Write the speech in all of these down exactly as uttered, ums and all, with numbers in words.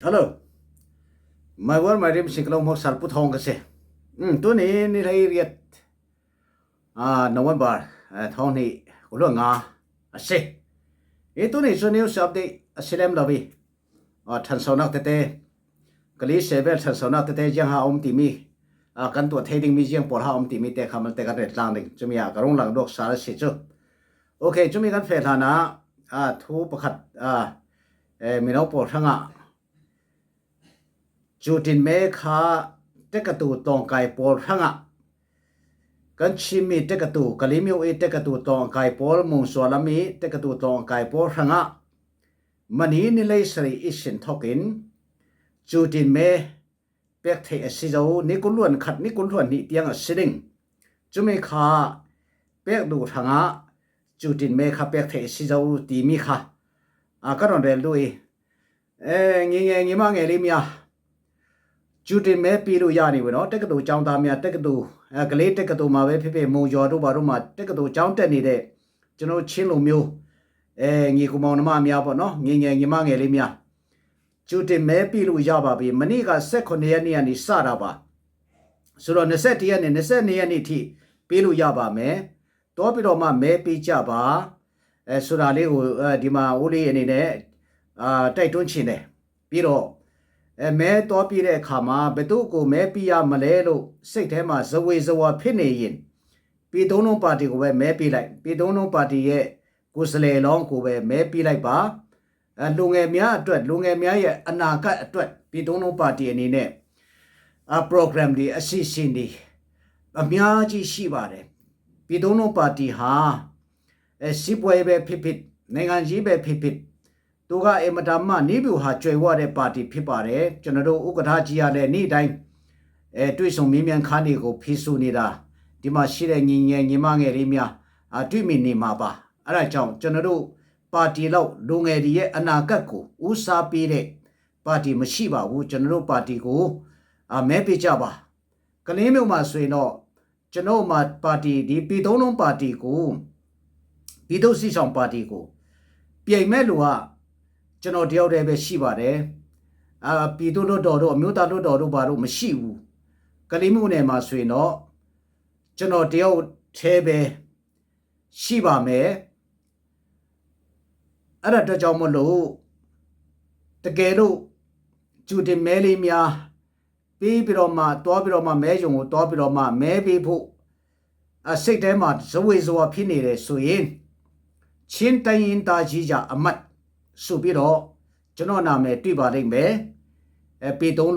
Hello. My word, my dream, Singkalong Mawk Sal Pu Thawng ka si. Hmm, tuni ni hlei riat, ah, November, eh, thawng hnih kul nga a si. I tuni cu news update a si lem lo i, ah, ṭhansonak tete, Kali Sevel ṭhansonak tete ziang ha a um timi, ah, kan tuah thei dingmi ziang pawl ha a um timi te kha malte kan rel tlang ding. Cumi ah ka rung lang duak sal a si cu. Ok, cumi kan feh hlanah, ah, thu pakhat, ah, eh, mino pawl hrangah Cu Ṭin Me kha tekatu tlawngkai pawl hrangah kan Chinmi tekatu, Kalimyo i tekatu tlawngkai pawl, Mungsualam i tekatu tlawngkai pawl hrangah mani ni hlei sarih i sin thokin Cu Ṭin Me pek theih a si zo, ni kul hluan khat, ni kul hluan hnih tiang a si ding. Cumi kha pek duh hrangah Cu Ṭin Me kha pek theih a si zo timi kha, a, ka rawn rel duh i, e, ngi nge ngi ma nge li mia. Cu Ṭin Me ပြည်သူ့အရေး နေပြီနော်။ တက္ကသိုလ်ကျောင်းသားများ၊ တက္ကသိုလ်၊ အဲ၊ ကလေးတက္ကသိုလ်မှာပဲဖြစ်ဖြစ်၊ မုံရွာတို့ဘာတို့မှာ တက္ကသိုလ်ကျောင်းတက်နေတဲ့ ကျွန်တော်တို့ချင်းလူမျိုး၊ အဲ၊ ညီအစ်ကိုမောင်နှမများပေါ့နော်။ ငယ်ငယ်ညီမငယ်လေးများ၊ ကြိုတင်မဲပေးလို့ရပါပြီ။ မနေ့က ဆယ့်ခုနစ်ရက်နေ့ကနေ စတာပါ။ ဆိုတော့ နှစ်ဆယ့်တစ်ရက်နေ့၊ နှစ်ဆယ့်နှစ်ရက်နေ့ထိ ပေးလို့ရပါမယ်။ သွားပြီးတော့မှ မဲပေးကြပါ။ အဲ၊ ဆိုတာလေးကို၊ အဲ၊ ဒီမှာ ဦးလေးအနေနဲ့၊ အာ၊ တိုက်တွန်းချင်တယ်။ ပြီးတော့၊ အဲ၊ မဲသွားပေးတဲ့အခါမှာ ဘယ်သူ့ကို မဲပေးရမလဲလို့ စိတ်ထဲမှာ ဇဝေဇဝါဖြစ်နေရင်၊ ပြည်သူ့ပါတီကိုပဲ မဲပေးလိုက်။ ပြည်သူ့ပါတီရဲ့ ကိုယ်စားလှယ်လောင်းကိုပဲ မဲပေးလိုက်ပါ။ အဲ၊ လူငယ်များအတွက်၊ လူငယ်များရဲ့ အနာဂတ်အတွက် ပြည်သူ့ပါတီအနေနဲ့၊ အာ၊ program တွေ၊ အစီအစဉ်တွေ အများကြီးရှိပါတယ်။ ပြည်သူ့ပါတီဟာ၊ အဲ၊ စီးပွားရေးပဲဖြစ်ဖြစ်၊ နိုင်ငံရေးပဲဖြစ်ဖြစ်၊ သူကအင်မတန်မှ နည်းဗျူဟာကြွယ်ဝတဲ့ပါတီဖြစ်ပါတယ်။ ကျွန်တော်တို့ဥက္ကဋ္ဌကြီးကလည်း နေ့တိုင်း၊ အဲ၊ တွေ့ဆုံမေးမြန်းခန်းတွေကို ဖြေဆိုနေတာ၊ ဒီမှာရှိတဲ့ ညီငယ်ညီမငယ်လေးများ၊ အာ၊ တွေ့မြင်နေမှာပါ။ အဲဒါကြောင့် ကျွန်တော်တို့ပါတီလောက် လူငယ်တွေရဲ့အနာဂတ်ကို ဦးစားပေးတဲ့ပါတီမရှိပါဘူး။ ကျွန်တော်တို့ပါတီကို၊ အာ၊ မဲပေးကြပါ။ ကလေးမျိုးမှာဆိုရင်တော့ ကျွန်တော်မှာပါတီ၊ ဒီပြည်သူ့ပါတီကို၊ ပြည်သူ့စစ်ဆောင်ပါတီကို ပြိုင်မဲ့လူက ကျွန်တော်တယောက်တည်းပဲရှိပါတယ်။ အာ၊ ပြည်သူ့လွှတ်တော်တို့၊ အမျိုးသားလွှတ်တော်တို့ဘာတို့မရှိဘူး။ ကလေးမျိုးနယ်မှာဆိုရင်တော့ ကျွန်တော်တယောက်တည်းပဲရှိပါမယ်။ အဲ့ဒါအတွက်ကြောင့်မို့လို့ တကယ်လို့ ကြိုတင်မဲလေးများ ပေးပြီးတော့မှ၊ သွားပြီးတော့မှ၊ မဲရုံကိုသွားပြီးတော့မှ မဲပေးဖို့၊ အဲ၊ စိတ်ထဲမှာ ဇဝေဇဝါဖြစ်နေတယ်ဆိုရင်၊ ချင်းတိုင်းရင်းသားရေးရာအမတ်ဆိုပြီးတော့ ကျွန်တော့်နာမည်တွေ့ပါလိမ့်မယ်။ အဲ၊ ပြည်သူ့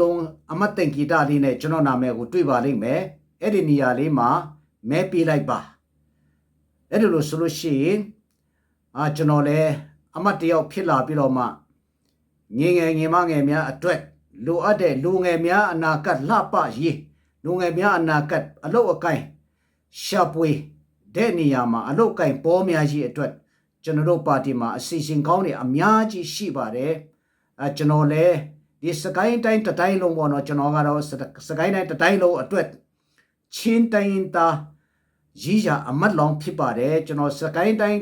အမှတ်သင်္ကေတလေးနဲ့ ကျွန်တော့်နာမည်ကို တွေ့ပါလိမ့်မယ်။ အဲ့ဒီနေရာလေးမှာ မဲပေးလိုက်ပါ။ အဲ့ဒါလို့ဆိုလို့ရှိရင်၊ အာ၊ ကျွန်တော်လည်း အမတ်တစ်ယောက်ဖြစ်လာပြီးတော့မှ၊ ငယ်ငယ်ညီမငယ်များအတွက် လိုအပ်တဲ့လူငယ်များအနာဂတ်လှပရေး၊ လူငယ်များအနာဂတ်အလုပ်အကိုင် ရှာဖွေတဲ့နေရာမှာ အလုပ်အကိုင်ပေါများရေးအတွက် ကျွန်တော်တို့ပါတီမှာ အစီအစဉ်ကောင်းတွေ အများကြီးရှိပါတယ်။ အဲ၊ ကျွန်တော်လည်း ဒီစကိုင်းတိုင်းတစ်တိုင်းလုံးပေါ့နော်၊ ကျွန်တော်ကတော့ စ-၊ စကိုင်းတိုင်းတစ်တိုင်းလုံးအတွက် ချင်းတိုင်းရင်းသားရေးရာအမတ်လောင်းဖြစ်ပါတယ်။ ကျွန်တော် စကိုင်းတိုင်း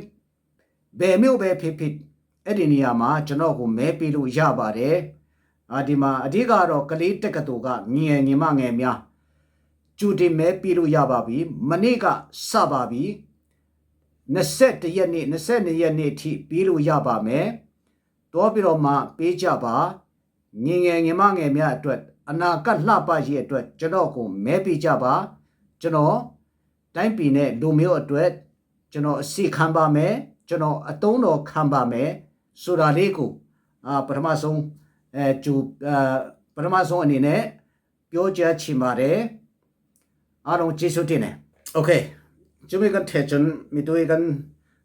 ဘယ်မြို့ပဲဖြစ်ဖြစ်၊ အဲ့ဒီနေရာမှာ ကျွန်တော့်ကို မဲပေးလို့ရပါတယ်။ အာ၊ ဒီမှာအဓိကတော့ ကလေးတက္ကသိုလ်က ညီငယ်ညီမငယ်များ ကြိုတင်မဲပေးလို့ရပါပြီ။ မနေ့ကစပါပြီ။ နှစ်ဆယ့်တစ်ရက်နေ့၊ နှစ်ဆယ့်နှစ်ရက်နေ့အထိ ပေးလို့ရပါမယ်။ သွားပြီးတော့မှ ပေးကြပါ။ ညီငယ်ညီမငယ်များအတွက် အနာဂတ်လှပရေးအတွက် ကျွန်တော့်ကို မဲပေးကြပါ။ ကျွန်တော် တိုင်းပြည်နဲ့လူမျိုးအတွက် ကျွန်တော်အစီခံပါမယ်။ ကျွန်တော်အသုံးတော်ခံပါမယ်ဆိုတာလေးကို၊ အာ၊ ပထမဆုံး၊ အဲ၊ ကြို၊ အာ၊ ပထမဆုံးအနေနဲ့ ပြောကြားချင်ပါတယ်။ အားလုံးကျေးဇူးတင်တယ်။ Okay. Cumi kan ṭheh chun, mi tu i kan,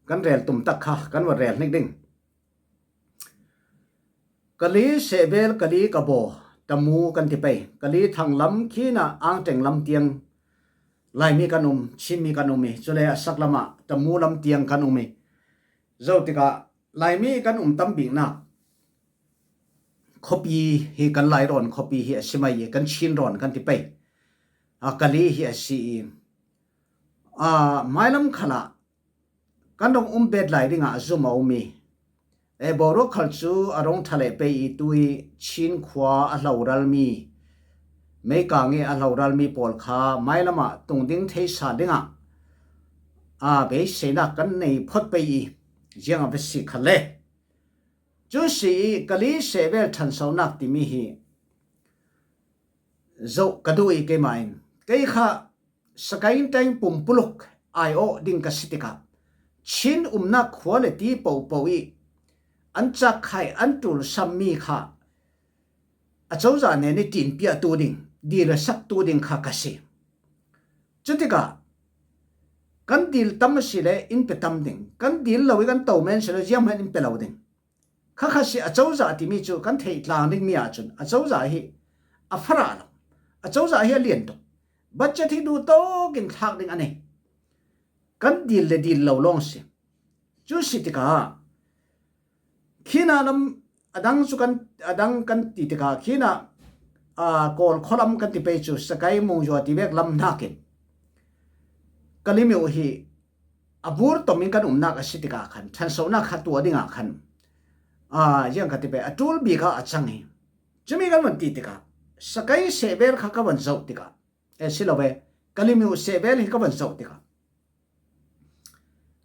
kan rel tum tak kha kan va rel hnik ding. Kali Sevel, Kali Kabaw, Tamu kan ti pei. Kali thanglam khin a, Angṭeng lam tiang Laimi kan um, Chinmi kan um i, cule a sak lamah Tamu lam tiang kan um i, zotikah Laimi kan um tam biknak khuapi hi kan Lairawn khuapi hi a si mai i, kan Chinrawn kan ti pei. A, Kali hi a si i, a, hmailam khalah kan rong um bet lai dingah a zum a um i, E, boruak khal cu a rung ṭha leh pei i tu i Chin khua a hloral mi, meikang i a hloral mi pawl kha mailam ah tung ding theisa dingah, a, beiseinak kan nei phawt pei i ziang a va si khal le. Cu si i Kali sehvel ṭhansonak timi hi zoh ka duh i keimah in kei kha Sagaing Taing pumpuluk aiawh ding ka si tikah Chin umnak khua le ti pohpoh i an cakkhai an ṭulsam mi kha acozah nen i tinpiahtu ding, dil a saktu ding kha ka si. Cutikah kan dil tam a si le in pe tam ding, kan dil lo i kan to men si le ziang hmanh in pe lo ding. Khakha si acozah timi cu kan theih tlang dingmi ahcun acozah hi a farah lo. Acozah hi a lian tuk. Budget hi duhtawk in thlak ding a nei. Kan dil le dil lo lawng si. Cu si tikah khinah lam a dang cu kan, a dang kan ti tikah khinah, aa, Kawl khualam kan ti pei cu Sakai Mungzua ti vek lam hnakin Kalimyo hi a bur tom in kan umnak a si tikah khan ṭhansonak kha tuah dingah khan, aa, ziang ka ti pei a ṭul bik ah a cang hi. Cumi kan van ti tikah Sakai sehvel kha ka van zoh tikah, e, si lo ve, Kalimyo sehvel hi ka van zoh tikah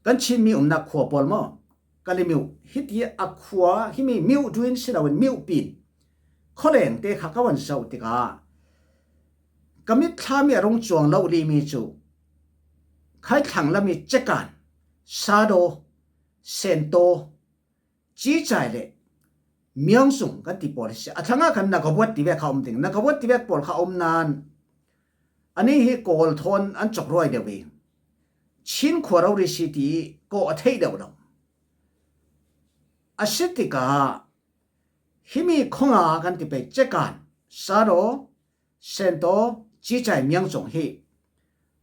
kan Chinmi umnak khua pawl maw? Kalimyo hiti a khua himi Myo Dwin si loin Myo Pin khualeng te kha ka van zoh tikah ka mitthlam i a rung cuang lo limi cu Khai Thlang lam i Cekan, Sado, Sento, Cicai le Miangzung kan ti pawl hi si. A thlangah khan Nagabuat ti vek kha um ding. Nagabuat ti vek pawl kha um nan anih hi Kawl thawn an cawk ruai deuh i Chin khua rori si ti kawh a theih deuh lo. A si tikah himi khawnga kan ti pei Cekan, Sado, Sento, Cicai, Miangzung hi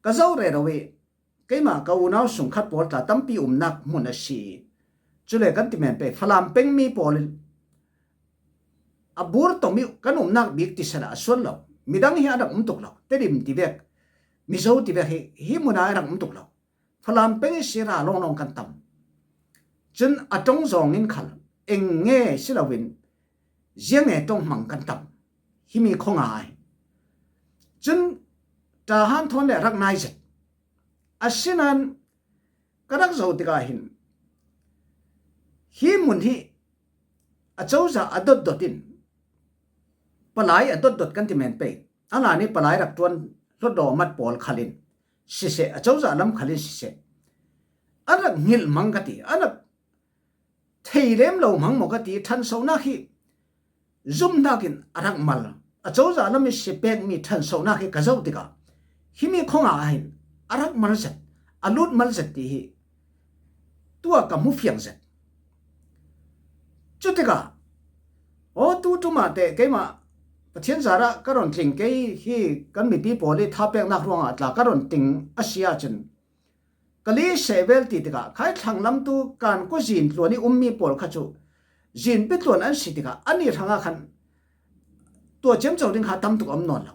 ka zoh rero i keimah ka unau sungkhat pawl tla tampi umnak hmun a si i, cule kan ti men pei Falam pengmi pawl in a bur tom i kan umnak bik tisan ah a sual lo. Midang hi a rak um tuk lo. Tedim ti vek, Mizo ti vek hi, hi hmun ah a rak um tuk lo. Falam peng i si ra lawnglawng kan tam. Cun a ṭong zawng in khal eng nge si loin ziang nge ṭong hmang kan tam. Himi khawnga hi. Cun Tahan thawn le rak nai zet. Asinain ka rak zoh tikah hin hi hmun hi acozah a dotdot in, palai a dotdot kan ti men pei. A hlan i palai rak ṭuan hlawt dawh a mat pawl khal in siseh, acozah lam khal in siseh, a rak hngilh mang ka ti, a rak thei lem lo hmang maw ka ti. Ṭhansonak hi zumhnak in a rak mal. Acozah lam i si pekmi ṭhansonak hi ka zoh tikah himi khawnga ah hin a rak mal zet, a lut mal zet ti hi tuah ka hmu fiang zet. Cutikah, aw, tu ṭum ah teh keimah Pathian zarah ka rawn tling, kei hi kan mipi pawl i thapeknak ruangah tla ka rawn tling a si ahcun, Kali sehvel ti tikah Khai Thlang lam tu Kanku zin tluan i ummi pawl kha cu zin pitluan an si tikah ani hrangah khan tuah ciamco ding kha tam tuk a um nawn lo.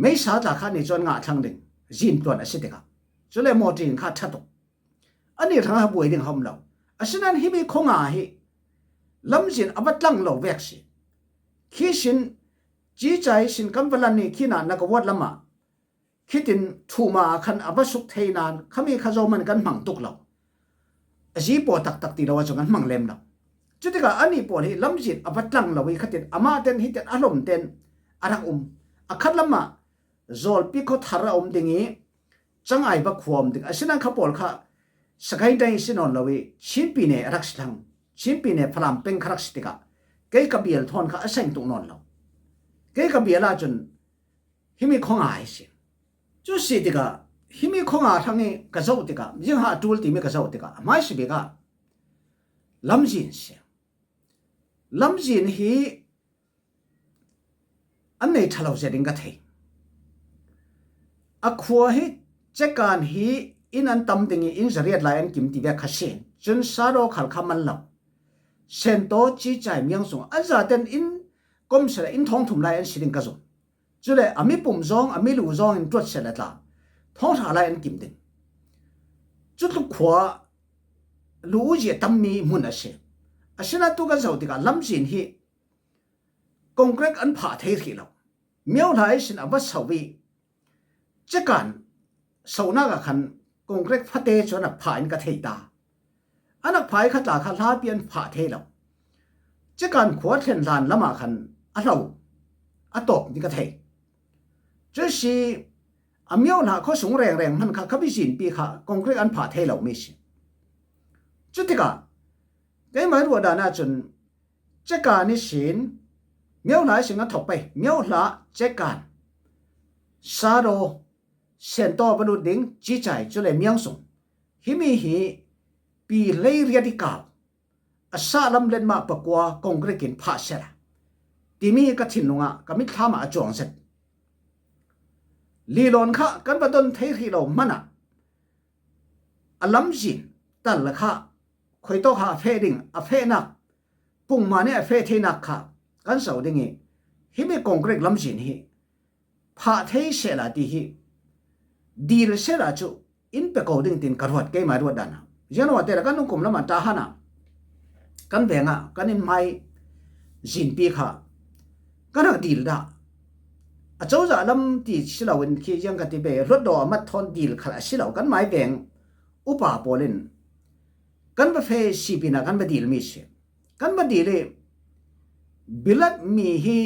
Meisa tla kha ni cu an ngah thlang ding, zin tluan a si tikah. Cule mawṭi in kha ṭha tuk. Ani hrangah buai ding a um lo. Asinain himi khawnga hi lamzin a va tlang lo vek si. Khi sin, Cicai sin kan va lan i khinah Nagabuat lamah khitin thuma ah khan a va suk thei nain khami kha zohman kan hmang tuk lo. A zi paw taktak ti lo ahcun kan hmang lem lo. Cutikah anih pawl hi lamzin a va tlang lo i khatin amah ten hiten a hlom ten a rak um. A khat lamah Zawlpi khuathar a um ding i Cangai va khua a um ding. Asinain kha pawl kha Sagaing Taing si nawn lo i Chinpi ne a rak si thlang. Chinpi ne Falam peng kha rak si tikah kei ka bial thawn kha a seng tuk nawn lo. Kei ka bial ahcun himi khawnga hi si. Cu si tikah himi khawnga hrang i ka zoh tikah, ziangha a ṭul timi ka zoh tikah, a hmaisi bik ah lamzin si. Lamzin hi an nei ṭha lo zia ding ka thei. A khua hi Cekan hi inn an tam ding i inn zariat lai an kim ti vek kha si. Cun Sado khal kha man lo. Sento, Cicai, Miangzung an zaten inn komsele inn thawngthum lai an si ding ka zumh. Cule a mipum zawng, a milu zawng in ṭuat sele tla thawngṭha lai an kim ding. Cutluk khua lu u zia tam mi hmun a si. Asinain tu kan zoh tikah lamzin hi concrete an phah thei hrih lo. Myohla ihsin a va so i Cekan sohnak ah khan concrete fate cu a nak phah in ka thei ta. A nak phah i kha tla kha hlapi an phah thei lo. Cekan khua thlen hlan lamah khan a hlo, a tawp ni ka thei. Cu si a Myohla khuasung rengreng hman kha kha bizinpi kha concrete an phah thei lo mi si. Cutikah keimah ruah dan ahcun Cekan ihsin Myohla ihsin a thawk pei, Myohla, Cekan, Sado, Sentaw va lut ding, Cicai, cule Miangzung. Himi hi pi hleiriat i kau, a sah lam letmah pakua concrete in phah sela timi hi ka thinlungah ka mitthlam ah a cuang zet. Lilawn kha kan va don thei hrih lo hmanah a lamzin tal kha khuitawk kha a feh ding, a fehnak, pungmah nih a feh theinak kha kan zoh ding i himi concrete lamzin hi phah thei sehla ti hi dil sehla cu in pe ko ding tin ka ruat, keimah ruat dan ah. Ziangruate la kan lungkum lamah Tahan ah kan vengah kan in hmai zinpi kha kan rak dil dah. A cozah lam ti si loin khi ziang ka ti ve, hluatdaw a mat thawn dil khal a si lo, kan mai veng upa pawl in kan va feh sipin ah kan va dil mi si. Kan va dil i bilat mi hi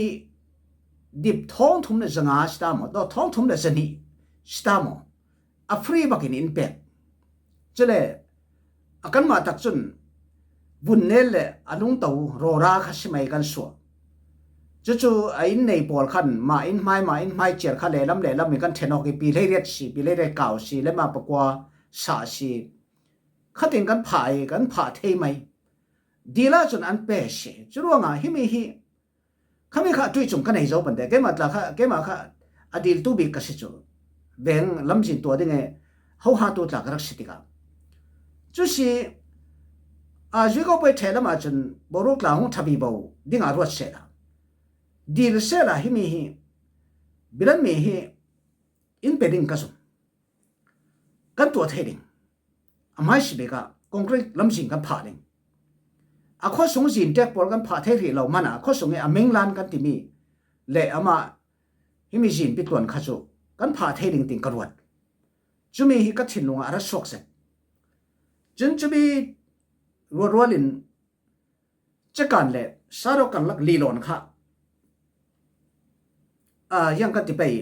dip thawng thum le zanga si ta maw, daw thawng thum le zahnih si ta maw, a free bakin in pek. Cule a kanmah tak cun vun nel le a lungto rawra kha si mai kan suah. Cucu a inn nei pawl khan mah inn hmai, mah inn hmai ciar kha lehlam lehlam in kan ṭhen awk i pi hleiriat si, pi hleiriat kau si, le mah pakua sah si, khatin kan phah i kan phah thei mai. Dil ahcun an pe si. Curuangah himi hi khami kha a ṭuih cung ka nei zo pante, keimah tla kha, keimah kha a diltu bik ka si cu, veng lamzin tuah ding e, hohatu tla ka rak si tikah. Cu si, a, Zuiko puai ṭheh lamah cun boruak tla hung ṭha vivo dingah ruat sehla, dil sehla himi hi, bilan mi hi in pe ding ka zum. Kan tuah thei ding. A hmaisi bik ah concrete lamzin kan phah ding. A khuasung zintek pawl kan phah thei hrih lo hmanah a khuasung i a Menglan kan timi le amah himi zinpi tluan kha cu kan phah thei ding tin ka ruat. Cumi hi ka thinlung ah a ra suak zet. Cun cumi rualrual in Cekan le Sado karlak Lilawn kha, a, ziang kan ti pei,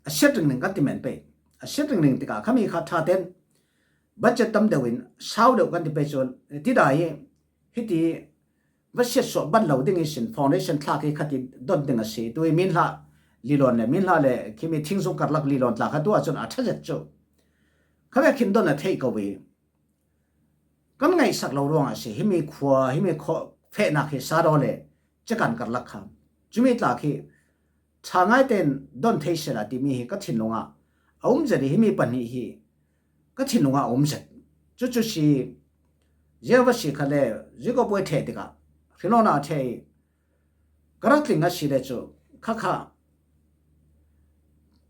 a siat ringring kan ti men pei. A siat ringring tikah khami kha ṭha ten budget tam deuh in, sau deuh kan ti pei cu, tidai i hiti va siatsuah ban lo ding ihsin foundation thlak i khati don ding a si. Tu i Minhla Lilawn le, Minhla le khimi Thingzung karlak Lilawn tla kha tu ahcun a ṭha zet cu. Kha vek khin don a theih ko i, kan ngaihsak lo ruangah a si. Himi khua, himi khua fehnak hi Sado le Cekan karlak kha. Cumi tla khi ṭha ngai tein don thei sehla timi hi ka thinlung ah a um zet i himi pahnih hi ka thinlung ah a um zet. Cucu si, ziang va si kha le, Zuiko puai ṭheh tikah, hrilawna ṭheh i, ka rak tling a si le cu, khakha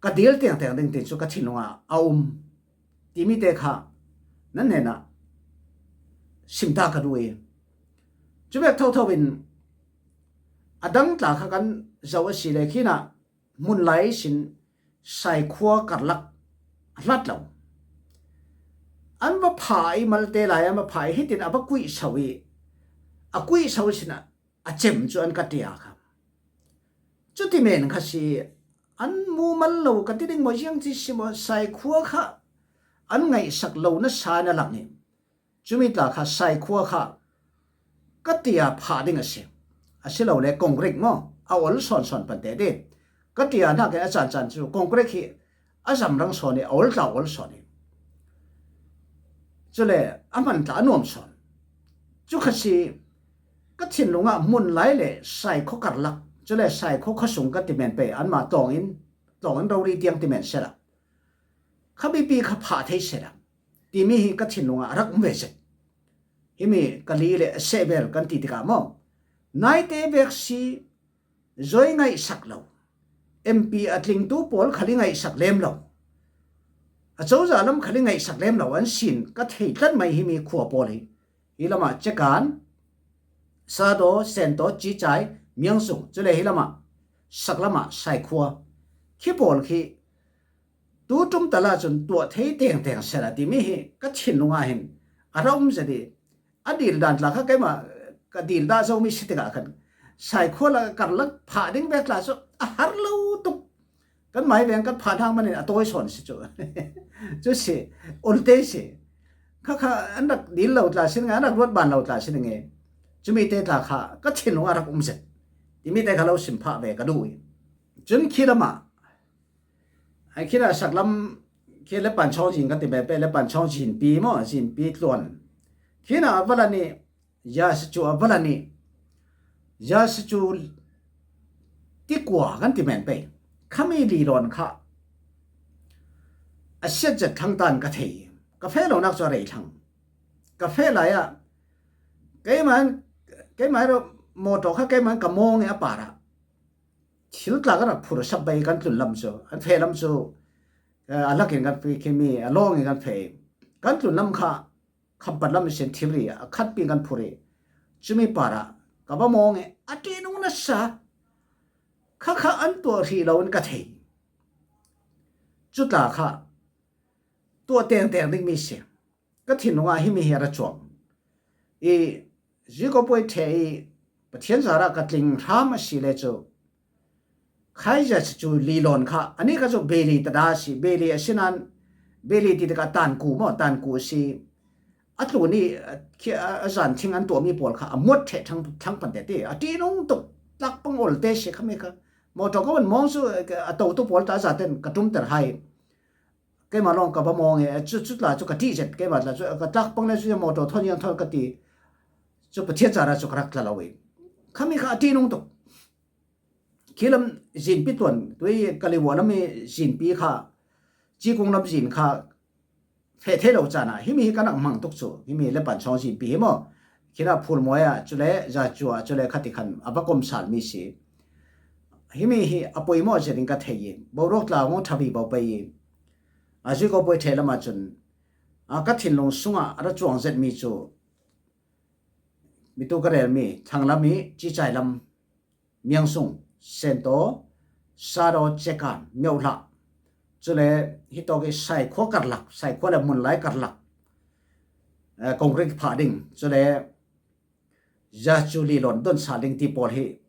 ka dil tiangtiang ding tin cu ka thinlung ah a um timi te kha nan hnenah sim ta ka duh i, cu vek thotho in a dang tla kha kan zoh a si le khinah hmun lai ihsin Saikhua karlak a hlat lo. An va phah i malte lai an va phah i hitin a va kuih so i, a kuih so ihsin a a cem cu an ka tia kha. Cuti men kha si, an mumal lo ka ti ding maw, ziang ti si maw, Saikhua kha an ngaihsak lo nasa na lang i, cumi tla kha Saikhua kha ka tia phah ding a si. Asilole concrete maw, a ol sawnsawn pante ti. Ka tia hnakin a caan caan cu concrete hi a zamrang sawn i a ol tla ol sawn i, cule a hman tla a nuam sawn. Cu kha si, ka thinlung ah hmun lai le Saikhua karlak, cule Saikhua khuasung ka ti men pei, anmah Tlawng in, Tlawng in rori tiang ti men sela, kha bipi kha phah thei sela timi hi ka thinlung ah a rak um ve zet. Himi Kali le a sehbel kan ti tikah maw, naite vek si, zoi ngaihsak lo, M P a tlingtu pawl khal i ngaihsak lem lo, A cozah lam khal i ngaihsak lem lo an sin ka thei tlat mai hi mi khua pawl hi. Hi lamah Chekan, Sado, Sento, Cichai, Miangzung, cule hi lamah sak lamah Saikhua. Khi pawl khi tu tum tala cun tuah thei tengteng sela timi hi ka thinlungah hin a ra um zet i a dil dan tla kha keimah ka dil dah zomi si tikah khan Saikhua la karlak phah ding vek tla cu a har lo tuk. Kan mai veng kan phah hnak manin a tawi sawn si cu. Cu si, ulte si. Kha kha an rak dil lo tla si nge, an rak ruat ban lo tla si nge. Cumi te tla kha ka thinlung a rak um zet. Timi te kha lo sim phah ve ka duh i. Cun khi lamah, ai khi lamah saklam khi le pan chawng zin ka ti ve pe, le pan chawng zin pi maw, zin pi tluan. Khi lamah a va lan i, ya si cu a va lan i, ya si cu tikua kan ti men pei. Khami lilawn kha a siat zet thlang tan ka thei. Ka feh lonak cu a rei thlang. Ka feh lai ah keimah, keimah mawtaw kha keimah ka mawng i a par ah thil tla kan rak phur a sap bai kan tlun lam cu, an feh lam cu, eh, a lakin kan feh khimi, a lawng i kan feh. Kan tlun lam kha khampat lam i sin thil ri a khatpi kan phur i cumi par ah ka va mawng i a ṭihnung nasa kha kha an tuah hrih lo in ka thei. Cu tla kha tuah tengteng dingmi si. Ka thinlungah himi hi a ra cuang. I ziko puai ṭheh i Pathian zarah ka tling hram a si le cu khaizia si cu lilawn kha, anih kha cu beli tada a si, beli a si nan, beli ti tikah tanku maw, tanku a si. A tlun i, a, khi-, a, a zan thing an tuahmi pawl kha a muat ṭheh thlang, thlang pan te ti, a ṭihnung tuk, tlak pang ol te si khami kha. Mawtaw ka van mawng cu, a totu pawl ta zaten ka ṭumter hai. Keimah lawng ka va mawng i, cu, cu tla cu ka ṭih zet, keimah tla cu ka tlak pang le cu mawtaw thawn ziang thawn ka ti. Cu Pathian zarah cu ka rak tla lo i. Khami kha a ṭihnung tuk. Khi lam zinpi tluan, tui Kaliwa lam i zinpi kha, Cikung lam zin kha, feh thei lo caan ah, himi hi kan rak hmang tuk cu, himi le pan chawng zinpi hi maw? Khi lamah Phulmawi ah, cule Zacuah, cule khati khan a va kom sal mi si. Himi hi a poimawh zet in ka thei i, boruak tla hong ṭha vivo pei i, a ziko puai ṭheh lamah cun, a ka thinlung sungah a ra cuang zetmi cu, mitu ka relmi, Thanglam i Cicai lam, Miangzung, Sento, Sado, Cekan, Myohlah, cule hitawk i Saikhua karlak, Saikhua le Munlai karlak, eh, concrete phah ding, cule Zacu lilawn don sal ding ti pawl hi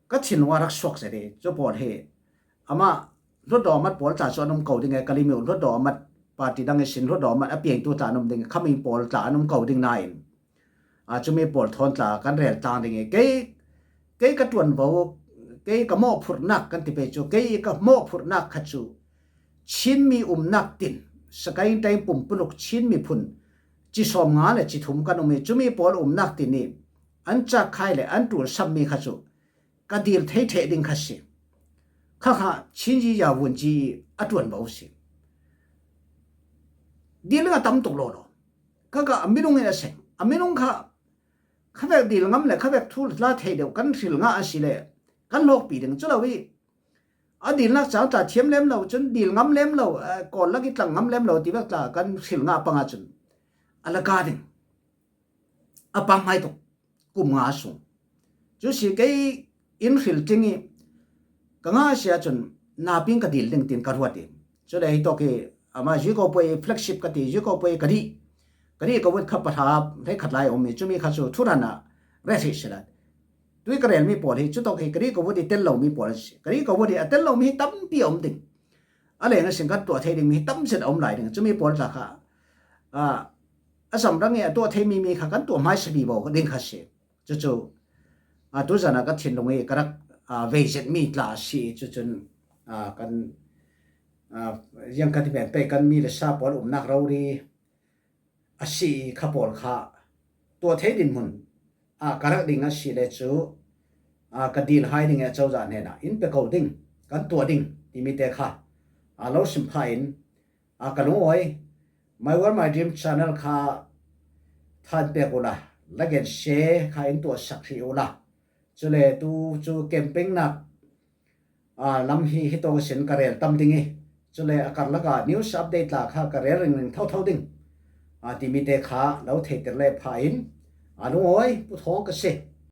ka thinlung ah rak suak zet i, cu pawl hi amah Hluttaw Amat pawl tla cu an um ko ding e, Kalaymyo Hluttaw Amat party dang ihsin Hluttaw Amat a piangtu tla an um ding e, khami pawl tla an um ko ding nain, aa, cumi pawl thawn tla kan rel tlang ding i, kei, kei ka ṭuanvo, kei ka mawhphurhnak kan ti pei cu, kei ka mawhphurhnak kha cu Chinmi umnak tin, Sagaing Taing pumpuluk Chin miphun ci sawmnga le ci thum kan um i, cumi pawl umnak tin i an cakkhai le an ṭulsammi kha cu ka dil thei ṭheh ding kha si. Kha kha Chin Yi Ya Wun Ji i a ṭuanvo si. Dil ding a tam tuk lawlaw. Kha kha a minung in a seng. A minung kha khavek dil ngam le khavek thu tla thei deuh kan hril ngah a si le kan hlawkpi ding cu lo i, a dilnak cang tla thiam lem lo cun dil ngam lem lo, eh, kawl lak i tlang ngam lem lo ti vek tla kan hril ngah panga cun a laka ding a pang hmai tuk kum nga sung. Cu si kei in hril ting i ka ngah a si ahcun naping ka dil ding tin ka ruat i, cule hitawk i amah Ziko puai flagship ka ti, Ziko puai ka dih, ka dih ka vut kha pahra hleikhat lai a um i, cumi kha cu thuran ah reh hrih si lai. Tui ka relmi pawl hi, cutawk hi ka dih ka vut i tel lomi pawl a si. Ka dih ka vut i a tel lomi hi tampi a um ding. A leng a sin kan tuah thei dingmi hi tam zet a um lai ding. Cumi pawl tla kha, aa, a zamrang i a tuah theimi mi kha kan tuah hmaisa vivo ding kha si. Cucu, aa, tuzan ah ka thinlung i ka rak, aa, vei zetmi tla a si i, cucun, aa, kan, aa, ziang ka ti pen pei kan mi le sa pawl umnak rori a si i kha pawl kha tuah thei dinhmun ah ka rak ding a si le cu, aa, ka dil hai ding i a cozah hnenah in pe ko ding, kan tuah ding timi te kha, aa, lo sim phah in, aa, ka lungawi, My World My Dream channel kha than pek uhla, like and share kha in tuahsak hrih uhla. Cule tu cu campaign nak, aa, lam hi hitawk ihsin ka rel tam ding i, Cule a karlaka news update tla kha ka rel ringring thotho ding, a, timi te kha lo theiter le pha in, a, lungawi Pu Thawng ka si.